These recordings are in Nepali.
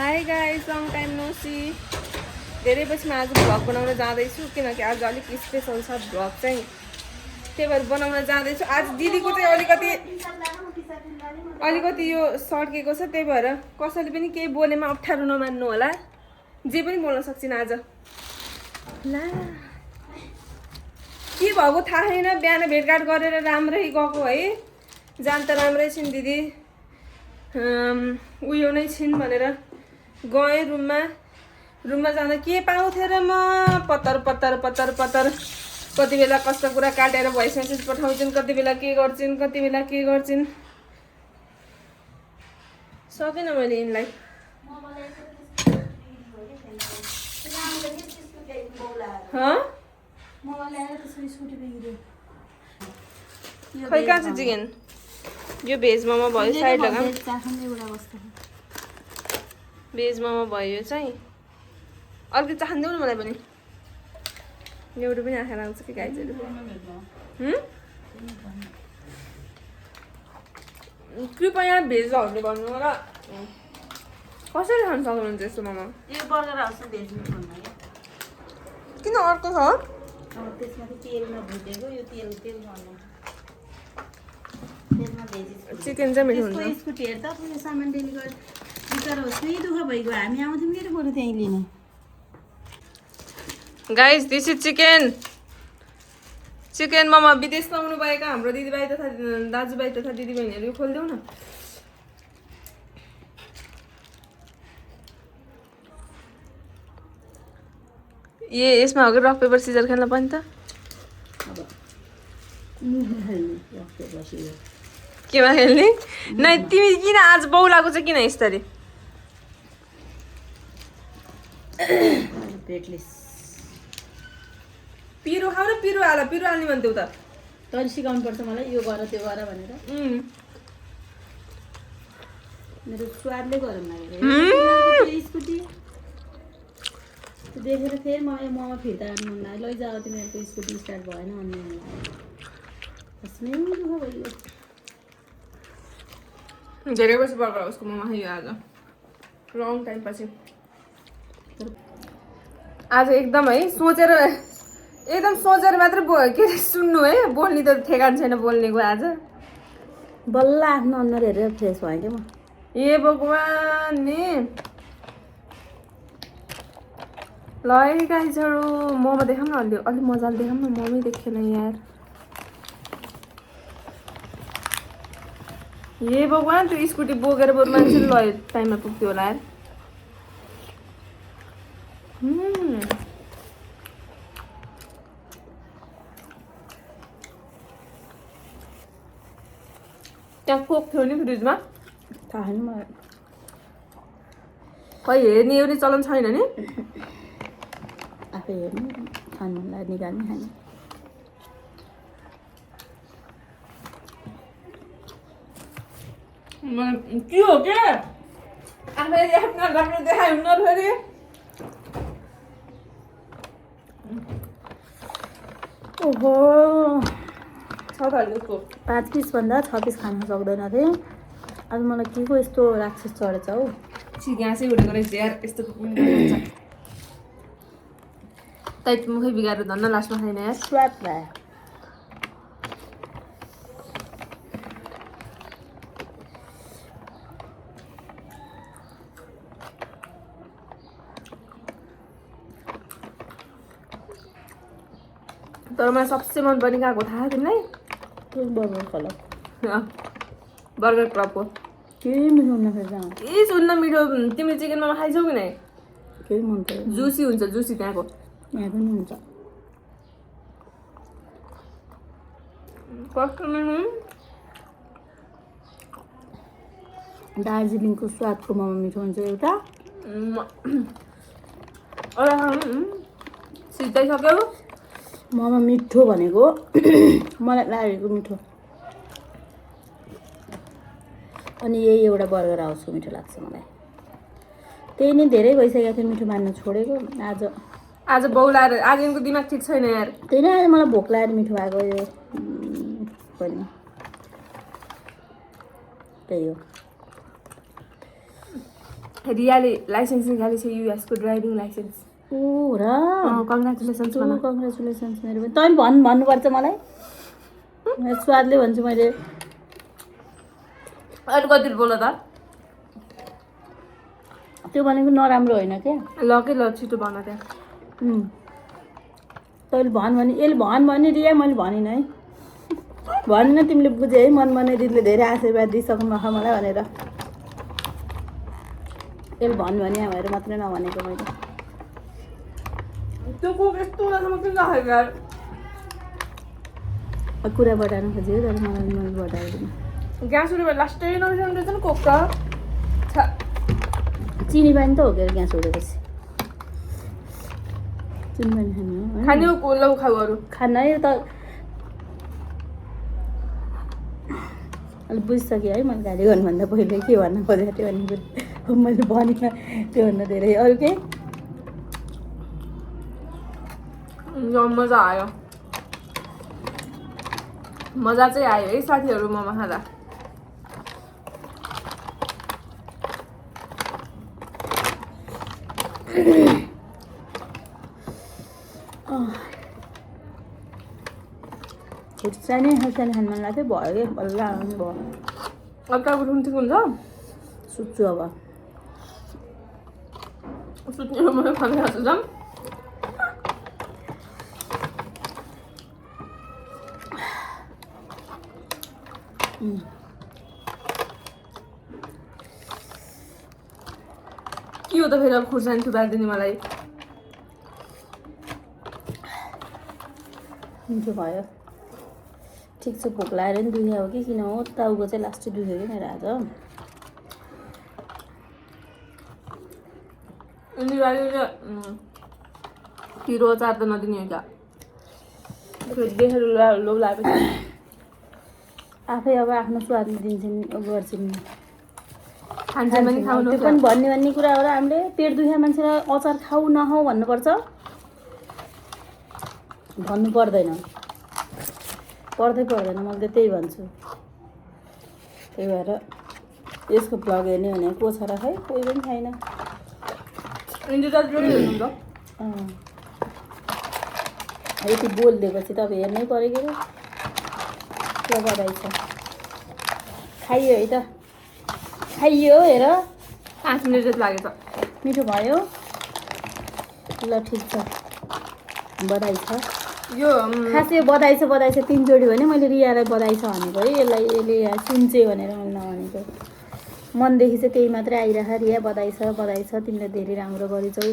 High guys, long time no see. धेरै पछि आज भ्लग बनाउन जाँदैछु किनकि आज अलिक स्पेसल छ भ्लग चाहिँ, त्यही भएर बनाउन जाँदैछु। आज दिदीको चाहिँ अलिकति यो सड्केको छ, त्यही भएर कसैले पनि केही बोलेमा अप्ठ्यारो नमान्नु होला। जे पनि बोल्न सक्छिन आज। ला के भएको थाहा छैन, बिहान भेटघाट गरेर राम्रै गएको है। जान त राम्रै छिन् दिदी, उयो नै छिन् भनेर गएँ रुममा जाँदा के पाउँथेँ र म पत्तर पत्तर पत्तर पत्तर। कति बेला कस्तो कुरा काटेर भोइस मेसेज पठाउँछिन्, कति बेला के गर्छिन्, कति बेला के गर्छिन्। सकेन मैले यिनलाई। खै कहाँ छ चिकन? यो भेज मोमो भयो, साइड लगा भेज मोमो भयो। यो चाहिँ अलिकति चाहन्देऊ न मलाई पनि, एउटा पनि आँखा लाग्छ कि गाइजहरू। कृपया भेजहरूले भन्नु र कसरी खान सक्नुहुन्छ यस्तो मोमो? यो बर्गर हाउस भेज भन्नु किन अर्को छ? त्यसमा तेलमा भुटेको यो तेल भन्नु। त्यसमा भेज चिकन चाहिँ मिठो हुन्छ। स्कुटी हेर त पुरै सामान डेलिभर बिचरा होस् नै दुःख भइगयो। हामी आउँथ्यौँ के बरु त्यहीँ लिन। Guys, this is chicken momo. विदेशमा आउनुभएका हाम्रो दिदीभाइ तथा दाजुभाइ तथा दिदीबहिनीहरू यो खोलिदेऊ न। यसमा हो कि रक पेपर सिजर खेल्न पनि त? केमा खेल्ने? नै तिमी किन आज बौलाको चाहिँ किन यस्तरी? पिरो खाऊ र पिरो हाल, पिरो हाल्ने भन्थ्यौ त। तैँले सिकाउनु पर्छ मलाई यो गर त्यो गर भनेर। मेरो स्वादले गरम लाग्यो स्कुटी देखेर फेरि मलाई मोमो फिर्ता गर्नु मन लाग्यो। लैजाऊ तिमीहरूको स्कुटी स्टार्ट भएन भन्ने मन लाग्यो। कसमै दुःख भइयो। धेरै पछि बर्गर उसको मोमो खायो आज, लङ टाइम पछि। आज एकदम है सोचेर मात्रै के अरे सुन्नु है, बोल्ने त ठेगान छैन बोल्नेको। आज बल्ल आफ्नो अनुहार हेरेर फ्रेस भयो क्या म। ए भगवान् नि ल है गाइजहरू, मोमो देखाउँ न अलिक मजाले देखाउँ न। मोमै देखेन यार। ए भगवान्, त्यो स्कुटी बोकेर बरु मान्छेले लयो टाइममा पुग्थ्यो होला यार। त्यहाँ कोक थियो नि फ्रिजमा, थाहा छैन मलाई। खै हेर्ने एउटै चलन छैन नि। आफै हेर्नु खानु मन लाग्यो निकाल्ने खाने। के हो के आफैले आफ्नो राम्रो देखाइ हुन्न फेरि। ओहो, 5 पिसभन्दा 6 पिस खान सक्दैन थिएँ। आज मलाई के को यस्तो राक्षस चढेछ हौ। घाँसै उडेको रहेछ यार, यस्तो हुन्छ। तै मुखै बिगारेर धन्न लास्टमा छैन यार। स्वाद भयो। तर मलाई सबसे मन पर्ने गएको थाहा तिमीलाई? Burger club. बर्गर क्लबको केही मिठो हुन्न फेरि जहाँ के सुन्न मिठो। तिमीले चिकन मोमो खाइछौ कि नै? केही मन पर्यो। जुसी हुन्छ, जुसी त्यहाँको। यहाँ पनि हुन्छ। दार्जिलिङको स्वादको मोमो मिठो हुन्छ एउटा। सिधाइसक्यो मोमो मिठो भनेको मलाई लागेको मिठो। अनि यही एउटा बर्गर हाउसको मिठो लाग्छ मलाई। त्यही नै धेरै भइसकेको थियो मिठो मान्न छोडेको। आज बौलाएर आज यिनको दिमाग ठिक छैन यार। त्यही नै आज मलाई भोक लागेर मिठो भएको यो पनि त्यही हो। रियाले लाइसेन्स निकालेको छ युएसको ड्राइभिङ लाइसेन्स। ओ र कङ्ग्रेचुलेसन्स भन। कङ्ग्रेचुलेसन्स मेरो पनि। तैँले भन्नुपर्छ मलाई। स्वादले भन्छु मैले। अरू कति बोल त। त्यो भनेको नराम्रो होइन क्या। ल के ल छिटो भन त्यहाँ। तैँले भन भने यसले भन भने रिया मैले भनिनँ है। भनिन तिमीले बुझे है। मनमने दिदीले धेरै आशीर्वाद दिइसक्नु भएको मलाई भनेर। यसले भन भने भएर मात्रै नभनेको मैले। त्यो कोक यस्तो बेलासम्म किन राखेको यार। कुरा बढाउन खोजेको तर मलाई मैले बढाउँदिनँ। ग्यास उठेर लास्टै नबिसाउनु रहेछ नि कोक त। चिनी पानी त हो के ग्यास उठेपछि। चिनी पानी खाने हो खाने हो लौ खाऊ अरू। खाना है त अलिक बुझिसकेँ है। मैले गाडी गर्नुभन्दा पहिले के भन्न खोजेको थियो भने मैले भनिनँ त्योभन्दा धेरै। अरू के मजा आयो। मजा चाहिँ आयो है साथीहरू मोमो खाँदा। खुर्सानी खुर्सानी खानु मन लाग्थ्यो भयो कि बल्ल आउनु भयो। अब कहाँ उठ्नु ठिक हुन्छ। सुत्छु अब। सुत्ने मैले खाइरहेको छु। के हो त फेरि अब खुर्सानी थुपारिदिने मलाई। मिठो भयो। ठिक छ। भोक लागेर नि दुख्यो हो कि किन हो टाउको चाहिँ लास्टै दुख्यो कि मेरो आज। पिरो अचार त नदिने हो क्या। फेरि देखेर लोभ लागेपछि आफै अब आफ्नो स्वादले दिन्छन् गर्छन्। खान्छन् पनि खाउनु। त्यो पनि भन्ने कुरा हो र हामीले पेट दुखेको मान्छेलाई अचार खाऊ नखाऊ भन्नुपर्छ भन्नु पर्दैन। पर्दैन मैले त त्यही भन्छु। त्यही भएर यसको ब्लग हेर्ने भने को छ र खै कोही पनि छैन। यति बोलिदिएपछि त अब हेर्नै पऱ्यो कि के बधाई छ। खाइयो है त। खाइयो हेर 5 मिनट जति लाग्यो त। मिठो भयो। ल ठिक छ। बधाई छ। यो खास यो बधाई छ 3 जोडी भने मैले रियालाई बधाई छ भनेको है। यसलाई यसले सुन्छे भनेर मैले नभनेको। मनदेखि चाहिँ त्यही मात्रै आइरह। रिया बधाई छ तिमीले धेरै राम्रो गरेछौ।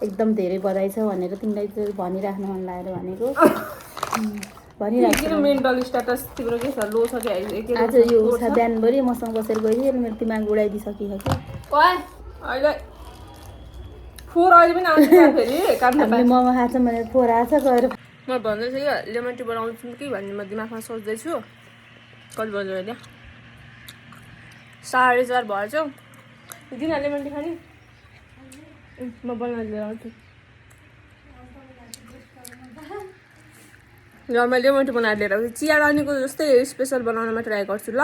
एकदम धेरै बधाई छ भनेर तिमीलाई चाहिँ भनिराख्न मन लागेर भनेको। भनिराख्नु। मेन्टल स्ट्याटस तिम्रो के छ लो छ कि आज यो उषा बिहानभरि मसँग बसेर गइदियो मेरो दिमाग उडाइदिइसकेको थियो। ओए अहिले 4 अहिले पनि आउँछ फेरि काम हामीले मोमो खान्छ भनेर 4 आछ गएर म भन्दैछु कि लेमन टी बनाउँछु कि भन्ने म दिमागमा सोच्दैछु। कति बज्यो अहिले 4:30 भएछ। किन लेमन टी खाने म बनाएर लिएर आउँछु। ल मैले लेमन टी बनाएर लिएर आउँछु। चिया रानीको जस्तै स्पेसल बनाउनमा ट्राई गर्छु ल।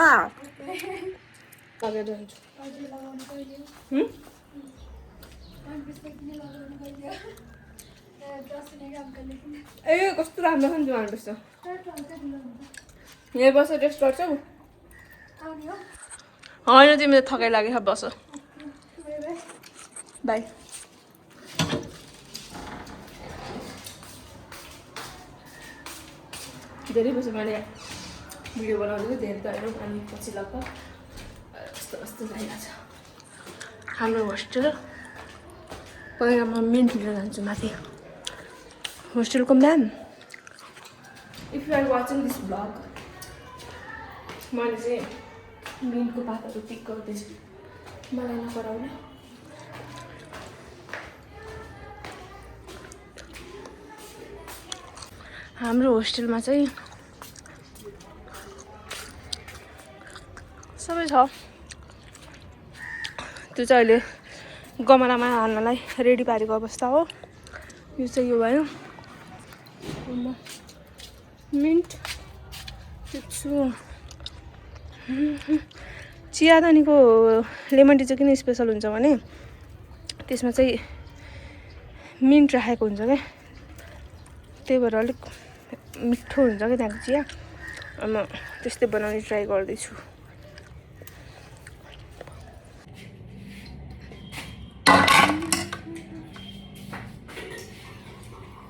ए कस्तो राम्रो छ नि जुवान रहेछ। यहीँ बसेर टेस्ट गर्छौ। होइन तिमीले थकाइ लाग्यो बस। बाई। धेरै पछि मैले भिडियो बनाउँदै धेरै त हेरौँ अनि पछि लगभग कस्तो लागिरहेको छ हाम्रो होस्टेल। पहिला म मिन्ट लिएर जान्छु माथि होस्टेलको ma'am. If you are watching this blog मैले चाहिँ मिन्टको पाताहरू पिक गर्दैछु। मलाई नपराउनु। हाम्रो होस्टेलमा चाहिँ सबै छ। त्यो चाहिँ अहिले गमलामा हाल्नलाई रेडी पारेको अवस्था हो। यो चाहिँ यो भयो मिन्ट छु चियादानीको लेमन टी चाहिँ किन स्पेसल हुन्छ भने त्यसमा चाहिँ मिन्ट राखेको हुन्छ क्या, त्यही भएर अलिक मिठो हुन्छ क्या त्यहाँको चिया। म त्यस्तै बनाउने ट्राई गर्दैछु।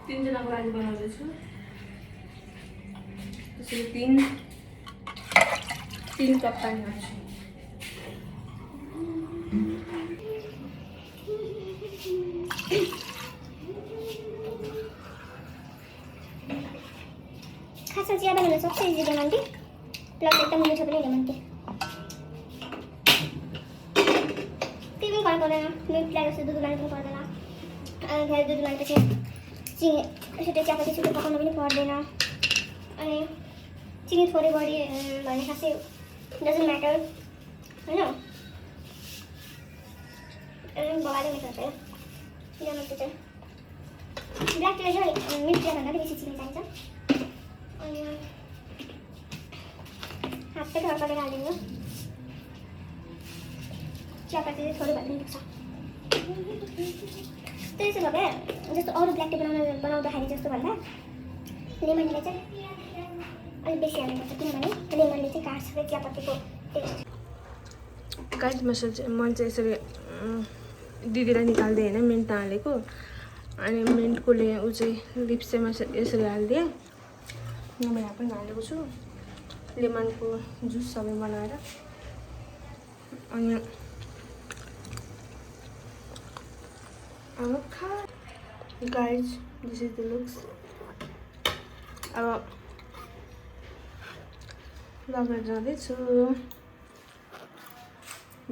तिनजनाको लागि बनाउँदैछु, त्यसरी तीन कप पानी हाल्छु। खासमा ज्यादा हुन सक्छ इजी लेमन टी, प्लस एकदम मिठो पनि लेमन टी। त्यही पनि फरक पर्दैन, मिठलाई जस्तो दुध उमाल्नु पनि पर्दैन। अनि फेरि दुध उमालेपछि चिनी छिटो चियापत्ती छिटो पकाउनु पनि पर्दैन। अनि चिनी थोरै बढी भने खासै डजन्ट म्याटर होइन। बगाले मिठो हुन्छ यो लेमन टी चाहिँ। ब्ल्याक टीलाई चाहिँ मिल्क टीभन्दा पनि बेसी चिनी चाहिन्छ। अनि हातै ढल्कालेर हालिदिनु, चियापत्ती चाहिँ थोरै भए पनि पुग्छ। त्यसो भए जस्तो अरू ब्ल्याक टी बनाउँदाखेरि जस्तो भन्दा लेमन टीलाई चाहिँ अलिक बेसी हाल्नुपर्छ, किनभने लेमनले चाहिँ काट्छ क्या चियापत्तीको टेस्ट। गाइस मैले चाहिँ यसरी दिदीलाई निकाल्दिएँ होइन, मिन्ट नहालेको। अनि मिन्टकोले ऊ चाहिँ लिप्स चाहिँ यसरी हालिदिएँ। म यहाँ पनि हालेको छु लेमनको जुस सबै बनाएर। अनि guys this is the looks. अब लगेर जाँदैछु,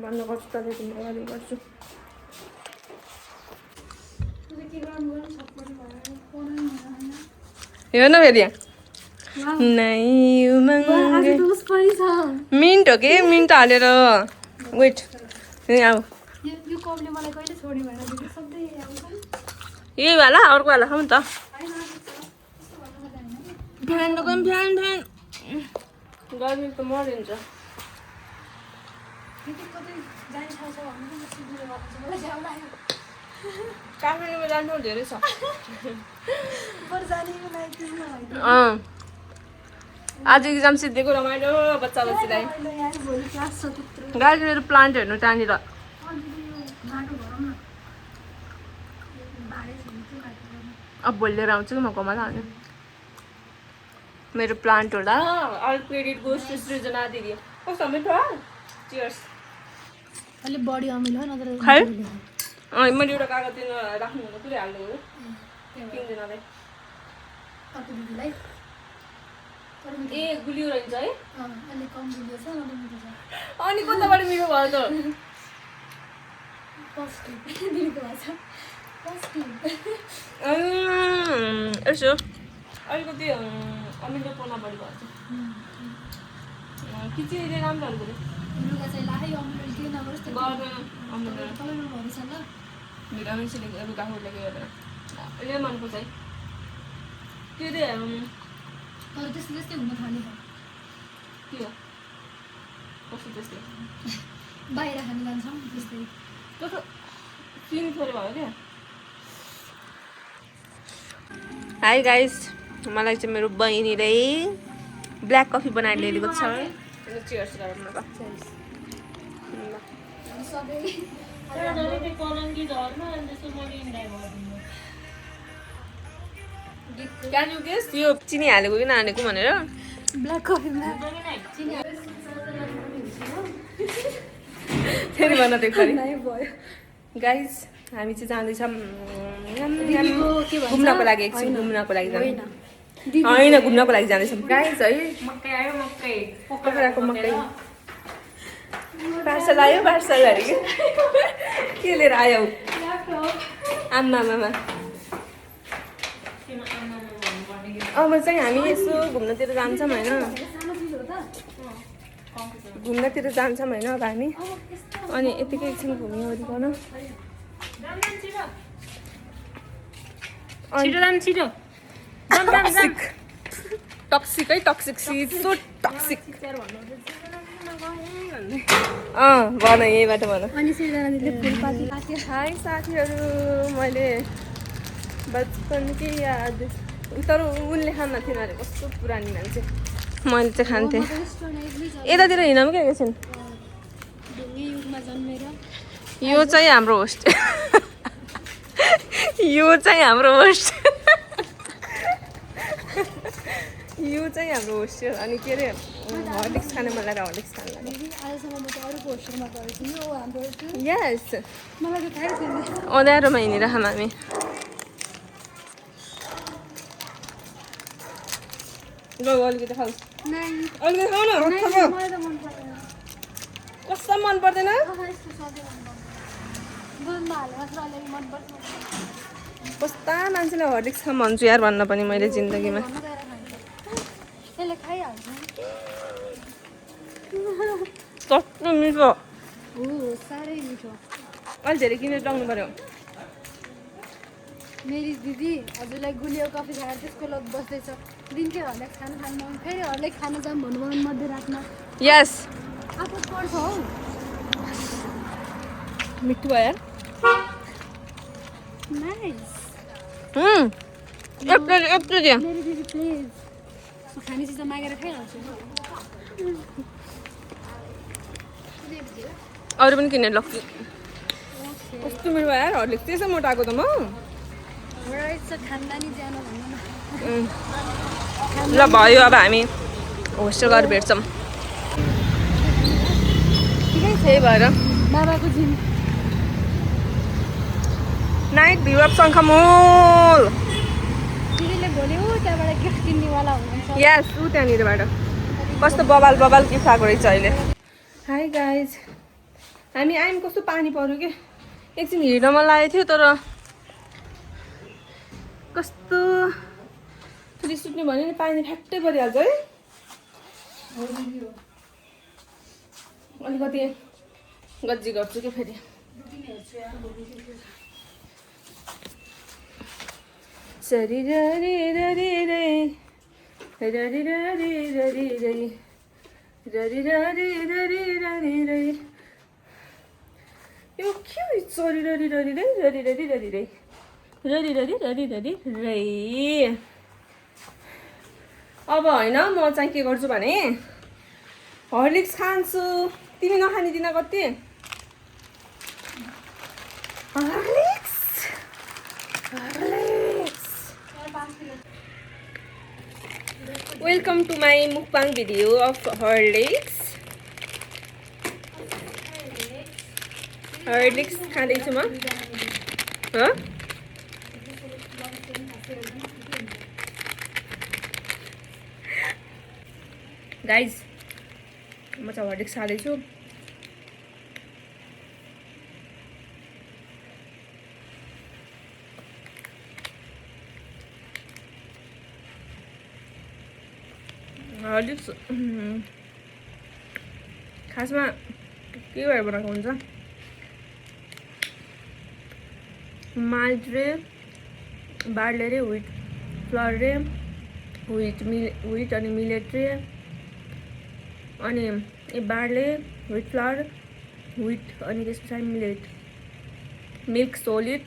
बन्द गर्छु, तपाईँको अगाडि गर्छु। हेर न फेरि मिन्ट हो कि मिन्ट हालेर वेट अब यही वाला अर्को वाला खाउँ नि त। फ्यान गर्मी त मरिन्छ। काठमाडौँमा जानु धेरै छ। आज इक्जाम सिद्धिएको रमाइलो बच्चा बच्चीलाई। गाइस मेरो प्लान्ट हेर्नु त्यहाँनिर। अब भोलि लिएर आउँछु म कमाल हाल्नु मेरो प्लान्ट होला। अल क्रेडिट गोज टु सृजना दिदी। कस्तो मिठो चियर्स। अलिक बढी अमिलो नत्र खै मैले एउटा कागज दिन राख्नु हुँदा पुरै हाल्नु हो तिनजनालाई। ए गुलियो रहन्छ है। अलिक कम गुलियो छ, अलिक मिठो छ। अनि कताबाट मिठो भयो त? यसो अलिकति अमिलोपना बढी भएको छ। किचेले राम्रो हाल्नु पऱ्यो। लुगा चाहिँ लाखै अमिलो के नगरोस् त्यो गर्दैन अमिलो कलरमा भरोसा ल। मेरो अमिलोले लुगा खोल्ने के गर्दैन। लेमनको चाहिँ त्यो चाहिँ तर त्यस्तो त्यस्तै हुन थाल्यो। के हो कस्तो त्यस्तै बाहिर खान जान्छौँ त्यस्तै। त्यो त चिनी थोरै भयो क्या। हाई गाइस, मलाई चाहिँ मेरो बहिनीले ब्ल्याक कफी बनाएर ल्याइदिएको छ। चियर्स गरौँ न त। क्यान यु गेस यो चिनी हालेको कि नहालेको भनेर? ब्ल्याक कफीमा फेरि भन त्यो खरि गाइस हामी चाहिँ जाँदैछौँ घुम्नको लागि। एकछिन घुम्नको लागि होइन घुम्नको लागि जाँदैछौँ गाइस है। मकै आयो मकै पकाएको मकै पार्सल आयो पार्सल अरे के लिएर आयो? आमा मामा अब चाहिँ हामी यसो घुम्नतिर जान्छौँ होइन। घुम्नतिर जान्छौँ होइन अब हामी। अनि यतिकै एकछिन घुम्यो ओरिकन टक्सिक है टक्सिक सी सो टक्सिक। भन यहीबाट भन। अनि सृजना दिदीले फुलपाती काट्यो। हाई साथीहरू, मैले बचपन कि याद, तर उनले खान्न थिएन अरे, कस्तो पुरानी मान्छे। मैले चाहिँ खान्थेँ। यतातिर हिँडौँ क्या एकछिन। ढुङ्गे युगमा जन्मेर यो चाहिँ हाम्रो होस्टेल। यो चाहिँ हाम्रो होस्टेल। यो चाहिँ हाम्रो होस्टेल। अनि के अरे हर्लिक्स खाने मन लाग्यो, हर्लिक्स खानु लाग्यो। आजसम्म म त अरूको होस्टेलमा गएको छु। यो हाम्रो होस्टेल यस, मलाई त थाहै थिएन। अँध्यारोमा हिँडिरहेको हामी। ल अलिकति खाऊ, अलिकति खाऊ न। मलाई त मन पर्दैन। कस्तो मन पर्दैन? यस्तो सधैँ मन पर्दैन। दुधमा हालेर मात्र अलिअलि मन पर्छ। कस्ता मान्छेलाई हर्लिक्स खा भन्छु यार भन्न पनि मैले जिन्दगीमा। त्यसले खाइहाल्छ। कस्तो मिठो, हो साह्रै मिठो। अलि धेरै किनेर लाउनु पर्यो। मेरी दिदी हजुरलाई गुलियो कफी खाएर त्यसको लत बस्दैछ। दिन्थ्यो हर्लिक्स खानु खानु, फेरि हर्लिक्स खान जाऊँ भन्नुभयो मध्यरातमा। यस, आफू पर्छ हौ। मिठो भयो यार। नाइस। यत्रो दियो। मेरी दिदी प्लिज, म खाने चिज मागेर खाइहाल्छु। अरू पनि किनेर लग्छु। कस्तो मिठो भयो यार हर्लिक्स। त्यसै मोटाएको त म। रहेछ खानदानी ज्यानो भन्नु न। ल भयो, अब हामी होस्टेल गएर भेट्छौँ। त्यही भएर बाबाको gym night view of Shankhamul. दिदीले भोलि त्यहाँबाट गिफ्ट किन्नेवाला हुनुहुन्छ। यस, ऊ त्यहाँनिरबाट कस्तो बबाल बबाल गिफ्ट आएको रहेछ अहिले। हाई गाइज, हामी आयौँ। कस्तो पानी पऱ्यो कि एकछिन हिँड्न मन लागेको थियो, तर कस्तो रिस उठ्ने भन्यो नि, पानी फ्याक्टै परिहाल्छ है। अलिकति गज्जी गर्छु कि फेरि। सरी रे रे रे रे रे रे रे रे रे रे रे रे रे रे। यो के सरी रे रे रे रे रे रे रे रे रे रे रे रे। अब होइन, म चाहिँ के गर्छु भने हर्लिक्स खान्छु। तिमी नखानिदिन कति Horlicks. Welcome to my mukbang video of Horlicks. Horlicks खाँदैछु म। गाइज, म चाहिँ हर्लिक्स खाँदैछु। हर्लिक्स खासमा के भएर बनाएको हुन्छ, माल्ट रे, बार्ले रे, व्हिट फ्लोर रे, व्हिट अनि मिलेट रे, अनि बार्ले, व्हिट फ्लोर, व्हिट अनि त्यस पछाडि मिलेट, मिल्क सोलिड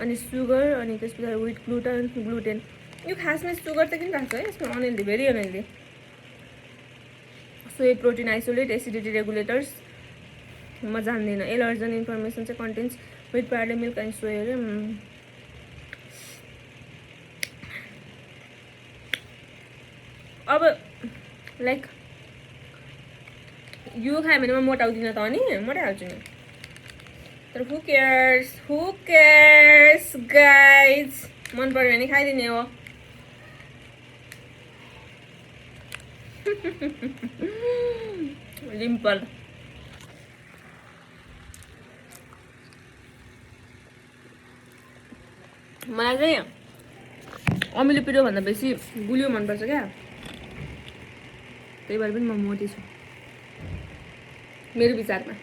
अनि सुगर, अनि त्यस पछाडि व्हिट ग्लुटेन। यो खासमा सुगर त किन राख्छ है यसमा? Unhealthy, very unhealthy. Soy protein isolate, acidity regulators म जान्दिनँ। एलर्जन इन्फर्मेसन चाहिँ contains with Parle milk and soy अरे। अब लाइक यो खायो भने म मोटाउँदिनँ त, अनि मोटाइहाल्छु नि। तर हु केयर्स गाइज, मन पऱ्यो भने खाइदिने हो। लिम्पल मलाई चाहिँ अमिलो पिरो भन्दा बेसी गुलियो मनपर्छ क्या। त्यही भएर पनि म मोटी छु मेरो विचारमा।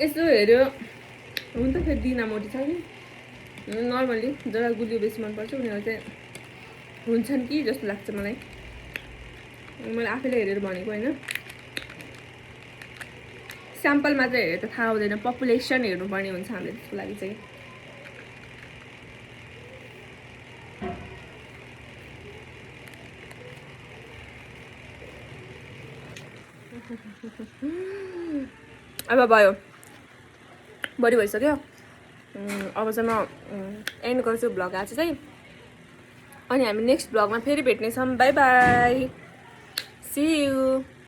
यसो हेऱ्यो हुन त फेरि दिना मोटी छ कि। नर्मली जसलाई गुलियो बेसी मनपर्छ उनीहरू चाहिँ हुन्छन् कि जस्तो लाग्छ मलाई। मैले आफैले हेरेर भनेको होइन, स्याम्पल मात्र हेरेर त थाहा हुँदैन, पपुलेसन हेर्नुपर्ने हुन्छ हामीले त्यसको लागि चाहिँ। अब भयो, बढी भइसक्यो। अब चाहिँ म एन्ड गर्छु भ्लग आज चाहिँ। अनि हामी नेक्स्ट भ्लगमा फेरि भेट्नेछौँ। Bye bye, see you.